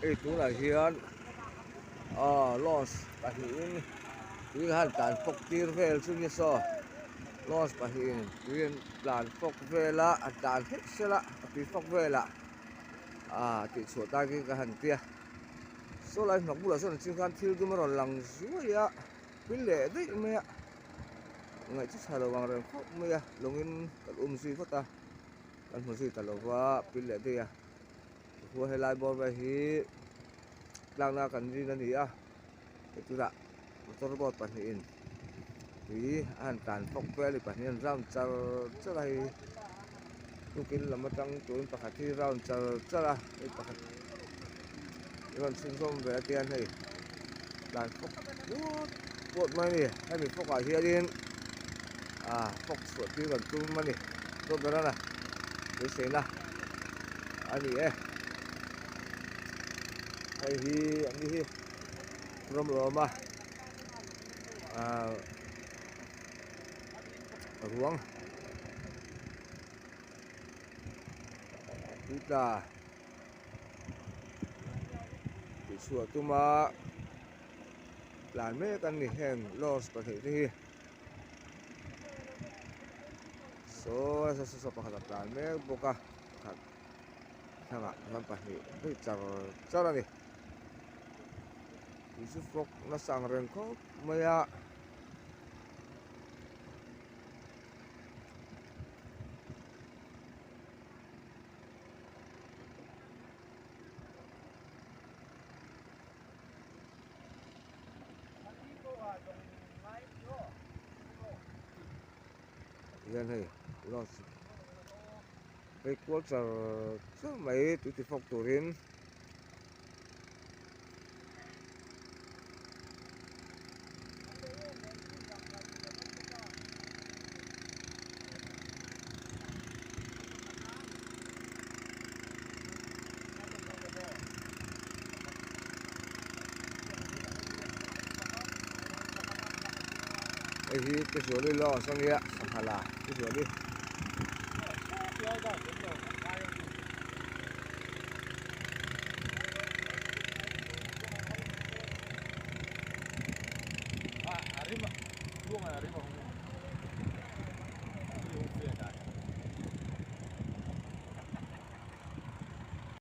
Hei tunah hian aw launch pahnihin tui khan tlan fawk tir vel chu nia saw launch pahnihin tui an tlan fawk vel a a tlan hlek sela a tui fawk velah ah tih chhuah takin ka han tia saw lai hnawk bulah sawn chin khan thil dum a rawn lang zuai a pil leh daih mai a ngaih chu tha lo ang reng khawp mai a lawngin kan um zui vat a kan hmu zui ta lo va pil leh daih a. Khua helai bawr vel hi tlakna kan rin a ni a hei tunah motor boat pahnihin tui a han tlan fawk vel a ni pahnih an round char char a hei tukin lam atang turin pakhat hi round char char a hei pakhat hi rawn chhunzawm ve a tian hei tlan fawk puat puat mai a ni hemi fawk ah hianin ah fawk chhuah tir kan tum a ni dawt ber a beiseina a ni e hei hi an ni hi rawm lawm a ah ruang tui tla tih chhuah tuma tlan mek an ni heng lawrence pahnih te hi. Saw saw saw pakhat a tlan mek bawk a pakhat thlang ah chuan pahnih daih char char a ni tui chu fawk nasa ang reng khawp mai a. Hian hei launch phei kual char char mai tui ti fawk turin Hei hi Tizuali Lodge a nia sangha la Tizuali.